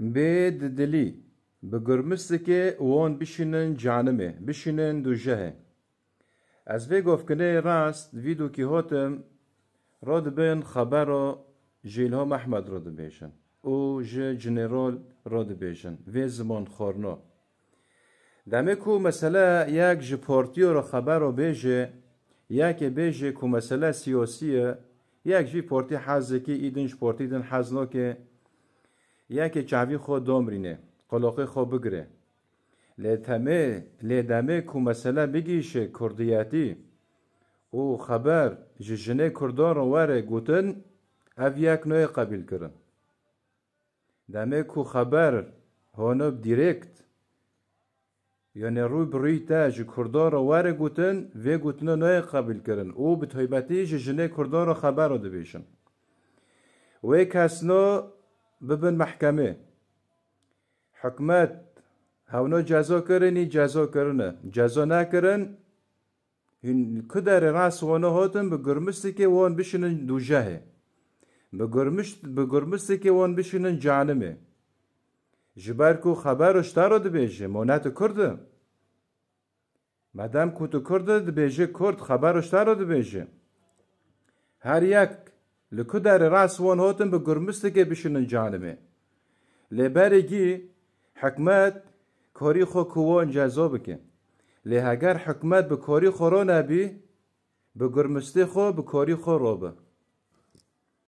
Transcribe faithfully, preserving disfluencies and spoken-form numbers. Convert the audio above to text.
Bê di dilî, bi gurmistikê wan bişînin canimê, bişînin dûjehê. Ez vê govkinê rast vî dûkî hotim, ro dibin xebero ji Îlham Ehmed ro dibêjin û ji Cinêrol ro dibêjin, vê ziman xorno. Demê ku mesele yek ji partiyo ro xebero bêje, yekê bêje ku mesele siyasî ye, yek jî partî hez dike, î din ji partî din hez nake, yekê çavî xwe domrîne, qulaqê xwe bigire. Lê temê, lê demê ku mesele bigihîşe kurdiyetî û xeber ji jinê kurdan re were gotin, ev yek nayê qebîlkirin. Demê ku xeber hone dirêkt, yanê rû bi rûyî te ji kurdan re were gotin, vê gotina nayê qebîlkirin û bi taybetî ji jinê kurdan re xebero dibêjin. Wê kesno bibin mehkemê. Hikûmet hewno ceza kirinî, ceza kirine. Ceza nekirin, hûn ku derê rast wana hatin bi gurmistikê wan bişînin dûjehê. Bi gurmist-, bi gurmistikê wan bişînin canimê. Ji ber ku xebero ji te re dibêje, mo ne tu kurd e. Madem ku tu kurd e, dibêje kurd, xebero ji te re dibêje. Her yek li ku derê rast wan hatin bi gurmistikê bişînin canimê. Lê berê gî hikûmet karî xwe ku wan ceza bike. Lê heger hikûmet bi karî xwe ro nebî, bi gurmistê xwe, bi karî xwe ro bi.